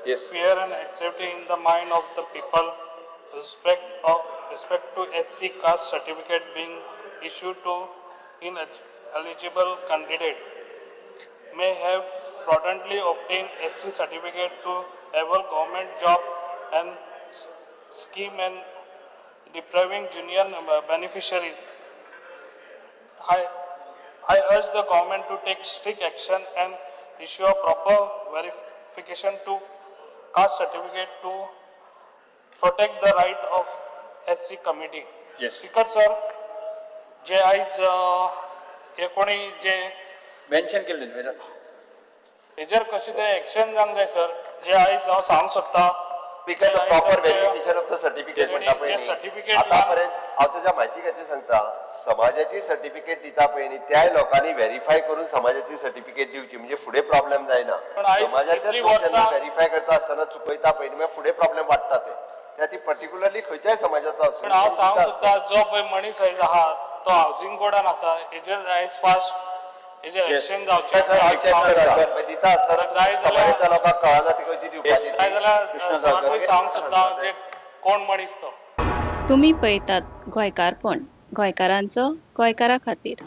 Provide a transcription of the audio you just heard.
Fear and anxiety in the mind of the people respect to SC caste certificate being issued to ineligible candidate may have fraudulently obtained SC certificate to avail government job and scheme and depriving junior beneficiary. I urge the government to take strict action and issue a proper verification to caste certificate to protect the right of SC committee. Speaker sir, जे आयज हे कोणी जे mention केल्लें. हेजेर कशें तरी action जावंक जाय sir. जे आयज हांव सांगूंक सोदता, because जे आयज प्रॉपर आमचे व्हेरिफिकेशन ऑफ the certificate म्हणटा पळय जे न्ही, certificate आतापर्यंत हांव तुज्या म्हायती खातीर सांगता, समाजाची सर्टिफिकेट दिता पळय न्ही, त्याय लोकांनी व्हेरीफाय करून समाजाची सर्टिफिकेट दिवची, म्हणजे फुडें प्रॉब्लेम जायना. पण आयज समाजाचे इतलीं लोक जेन्ना वर्सां व्हेरीफाय करता आसतना चुकयता पळय न्ही, मागीर फुडें प्रॉब्लेम वाडटा. ते त्या ती पर्टिक्युलरली खंयच्याय समाजाचो आसूं, पण हांव सांगूंक दिता सोदता, जो पळय मनीस आयज आहा तो हावजींग बोर्डान आसा, हेजेर आयज फास्ट हेजेर एक्शन आसतना. सर, हांव जावचें. चॅक करता. मागीर दिता आसतना जाय जाल्यार समाजाच्या लोकांक कळना ती खंयची दिवपाची जाय ती. जाल्यार कृष्णा सराकूय सांगूंक सोदता जे कोण मनीस तो. तुमी पळयतात गोंयकारपण, गोंयकारांचो गोंयकारा खातीर.